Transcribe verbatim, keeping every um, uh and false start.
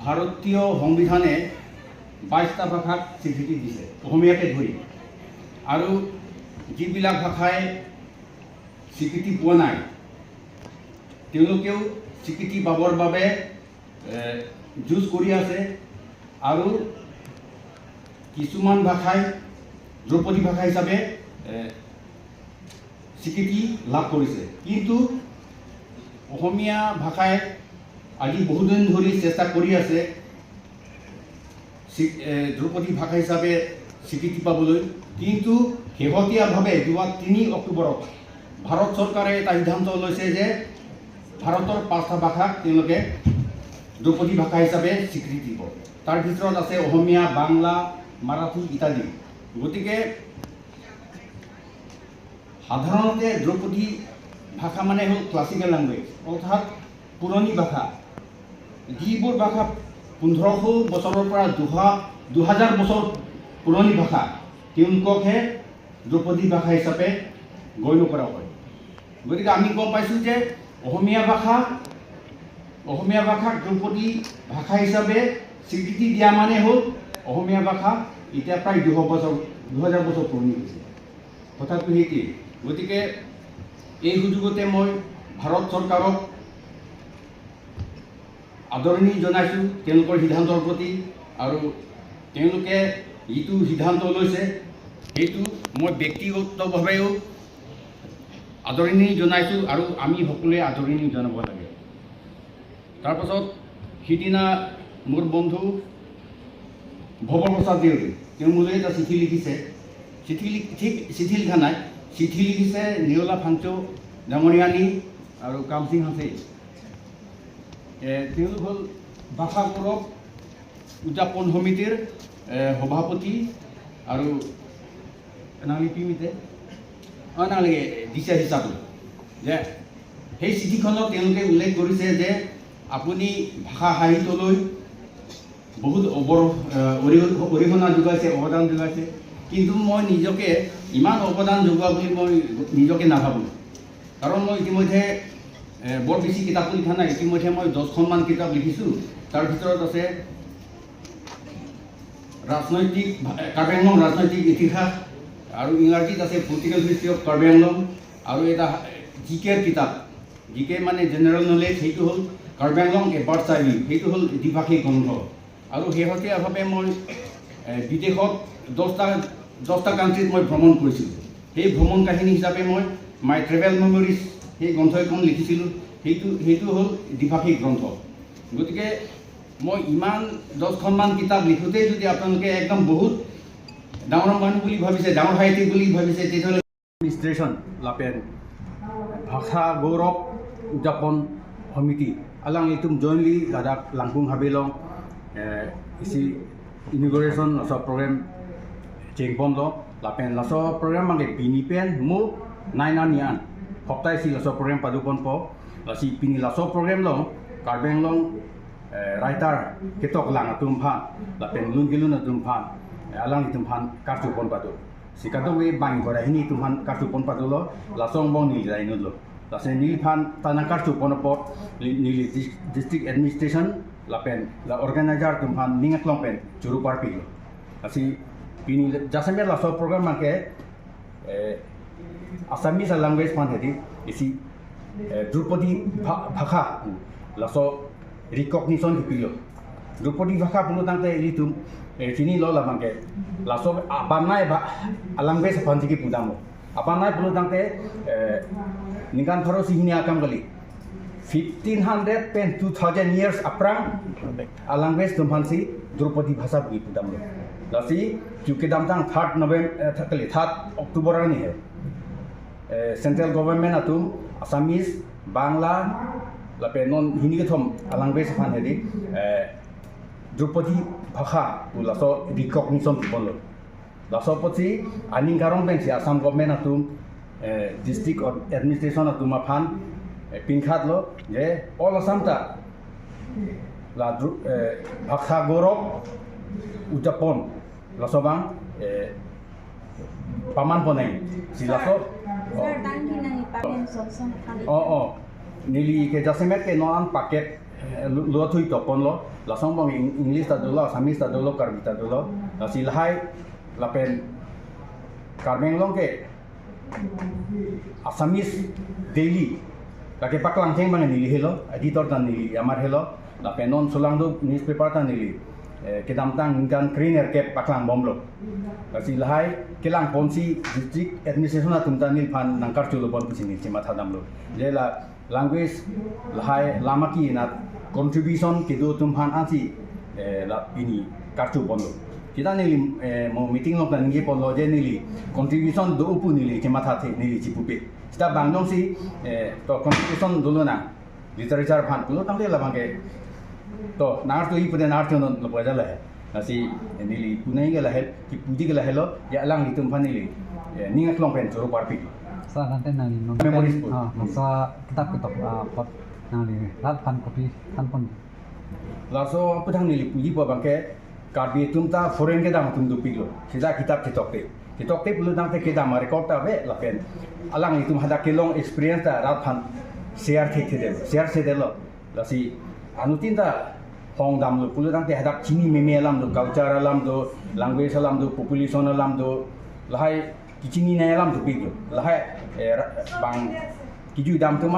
ভাৰতীয় সংবিধানে বাইশটা ভাষাক স্বীকৃতি দিছে, অসমীয়াকে ধৰি। আৰু যিবিলাক ভাষাই স্বীকৃতি পোৱা নাই, তেওঁলোকেও স্বীকৃতি পাবৰ বাবে, এ, যুঁজ কৰি আছে। আৰু কিছুমান ভাষাই দ্ৰৌপদী ভাষা হিচাপে, এ, স্বীকৃতি লাভ কৰিছে। কিন্তু অসমীয়া ভাষাই আজি বহুদিন ধৰি চেষ্টা কৰি আছে স্বী-, এ, দ্ৰৌপদী ভাষা হিচাপে স্বীকৃতি পাবলৈ। কিন্তু শেহতীয়াভাৱে যোৱা তিনি অক্টোবৰত ভাৰত চৰকাৰে এটা সিদ্ধান্ত লৈছে যে ভাৰতৰ পাঁচটা ভাষাক তেওঁলোকে দ্ৰৌপদী ভাষা হিচাপে স্বীকৃতি দিব। তাৰ ভিতৰত আছে অসমীয়া, বাংলা, মাৰাঠী ইত্যাদি। গতিকে সাধাৰণতে দ্ৰৌপদী ভাষা মানে হ'ল ক্লাছিকেল লেংগুৱেজ, অৰ্থাৎ পুৰণি ভাষা। যিবোৰ ভাষা পোন্ধৰশ বছৰৰ পৰা দুহা-, দুহাজাৰ বছৰ পুৰণি ভাষা, তেওঁলোককহে দ্ৰৌপদী ভাষা হিচাপে গণ্য কৰা হয়। গতিকে আমি গম পাইছোঁ যে অসমীয়া ভাষা, অসমীয়া ভাষাক দ্ৰৌপদী ভাষা হিচাপে স্বীকৃতি দিয়া মানে হ'ল অসমীয়া ভাষা এতিয়া প্ৰায় দুশ বছৰ, দুহাজাৰ বছৰ পুৰণি হৈছে। কথাটো সেইটোৱেই। গতিকে এই সুযোগতে মই ভাৰত চৰকাৰক আদৰণি জনাইছোঁ তেওঁলোকৰ সিদ্ধান্তৰ প্ৰতি। আৰু তেওঁলোকে যিটো সিদ্ধান্ত লৈছে, সেইটো মই ব্যক্তিগতভাৱেও আদৰণি জনাইছোঁ আৰু আমি সকলোৱে আদৰণি জনাব লাগে। তাৰ পাছত সিদিনা মোৰ বন্ধু ভৱ প্ৰসাদ দেউৰী, তেওঁ মোলৈ এটা চিঠি লিখিছে। চিঠি লিখ-, ঠিক চিঠি লিখা নাই, চিঠি লিখিছে নিৰলা ফাংচু ডাঙৰীয়ানী আৰু কামসিং হাজে। এ, তেওঁলোক হ'ল ভাষা গৌৰৱ উদযাপন সমিতিৰ, এ, সভাপতি আৰু nangli pimite, অ, nangli দিছে হিচাপে যে সেই চিঠিখনত তেওঁলোকে উল্লেখ কৰিছে যে আপুনি ভাষা সাহিত্যলৈ বহুত অবৰ-, এ, অৰি-, অৰিহণা যোগাইছে, অৱদান যোগাইছে। কিন্তু মই নিজকে ইমান অৱদান যোগোৱা বুলি মই নিজকে নাভাবোঁ। কাৰণ মই ইতিমধ্যে, এ, বৰ বেছি কিতাপো লিখা নাই। ইতিমধ্যে মই দহখনমান কিতাপ লিখিছোঁ। তাৰ ভিতৰত আছে ৰাজনৈতিক ভা-, কাৰ্বি আংলং ৰাজনৈতিক ইতিহাস, আৰু ইংৰাজীত আছে Political History of Karbi Anglong, আৰু এটা জি কেৰ কিতাপ, জি কে মানে জেনেৰেল নলেজ, সেইটো হ'ল কাৰ্বি আংলং এ বাৰ্ডছ আই ভিউ, সেইটো হ'ল দ্বিভাষিক গ্ৰন্থ। আৰু শেহতীয়াভাৱে মই, এ, বিদেশত দহটা, দহটা কাণ্ট্ৰিত মই ভ্ৰমণ কৰিছিলোঁ। সেই ভ্ৰমণ কাহিনী হিচাপে মই My Travel Memories সেই গ্ৰন্থ এখন লিখিছিলোঁ। সেইটো, সেইটো হ'ল দ্বিভাষিক গ্ৰন্থ। গতিকে মই ইমান দহখনমান কিতাপ লিখোঁতেই যদি আপোনালোকে একদম বহুত ডাঙৰ মানুহ বুলি ভাবিছে, ডাঙৰ সাহিত্যিক বুলি ভাবিছে, তেতিয়াহ'লে এডমিনিষ্ট্ৰেশ্যন লাপেন ভাষা গৌৰৱ উদযাপন সমিতি alanglitum jointly ladak Langpung Habe along, eh, isi inauguration laso program chengponlo, lapen laso program abangke pini pen mo nine arni an hopta isi laso program padoponpo. Lasi pini laso program along Karbi Anglong, eh, writer ketok lang atum aphan lapen lun kelun atum aphan, eh, alanglitum aphan karchupon pado. Si kadokave bang ingkoi ra hini atum aphan karchupon padolo, laso angbong neli ra inutlo. Lasi neliphan ta nangkarchupon apot, neli, neli dis-, district administration lapen la organizer atum aphan ning aklong pen choro parpiklo. Lasi pini jasemet laso program abangke, eh, Assamese language aphan hedi isi, eh, Draupadi Bha-, Bhakha pu laso recognition kipilo. Draupadi Bhakha pulo tangte ilitum, eh, chinilo labangke. Laso abanai ba language aphan si kipudamlo. Abanai pulo tangte, eh, ningkan pharo isi hini akam kali. Fifteen hundred pen two thousand years aphrang alanguage atum aphan si Draupadi Bhasha pu kipudamlo. Lasi ju kedamtang third November, eh, tha-, kali, third October arni he, eh, central government atum Assamese, Bangla, lapen non hini kethom alanguage aphan hedi, eh, Draupadi Bhakha pu laso recognition ponlo. Laso apotsi aning karong pensi Assam government atum, eh, district or administration atum aphan, eh, pinkhatlo je all Assam ta la Dru-, eh, Bhakha Gaurav Udjapon laso abang, eh, paman ponnang si laso. Sir, tangki nang ipaken sonsong kali. Oh, oh. Neli ke jasemet ke non an packet eh, lo, lo thui tokponlo, lason abang Eng-, English ta dolo, Assamese ta dolo, Karbi ta dolo, lasi lahai lapen Karbi Anglong ke Assamese Daily, lake paklang theng abang neli helo, editor ta neli amar helo, lapen non solangdo newspaper ta neli, eh, kedamtang ningkan krenerkep paklang bomlo. Lasi lahai kelangponsi district administration atum ta neliphan nangkarchulo bon pusi neli chematha damlo. Je la language lahai lam aki nat contribution kedo atum aphan ansi, eh, la pini karchu ponlo. Seta neli, eh, mo meeting along ta ningjeponlo je neli contribution do pu neli chemathathe neli chepupe. Seta bang jongsi, eh, to contribution dolo nang literature aphan pulo tangte labang ke to nangartu i pute nangartu non lo puja lahai. Lasi, eh, neli punai ke lahai, kipuji ke lahai lo, ya alanglitum aphan neli, eh, ning aklong pen choro parpi. Sir, tangte nangli non Memories pen, book. Ah, masa kitab ketok, ah, apot nangli rat aphan kopi thanpon? Laso aphuthak neli pujipo abang ke Karbi atum ta foreign kedam atum dopiklo. Seta kitab chetokte. Chetokte pulo tangte kedam arecord ta ave lapen alanglitum hadak kelong experience ta rat aphan share thekthedetlo, share thedetlo. Lasi anuttin ta hong damlo pulo tangte hadak chini meme alam do, culture alam do, language alam do, population alam do, lahai kechinine alam dopiklo. Lahai, eh, ra-, bang kejui dam atum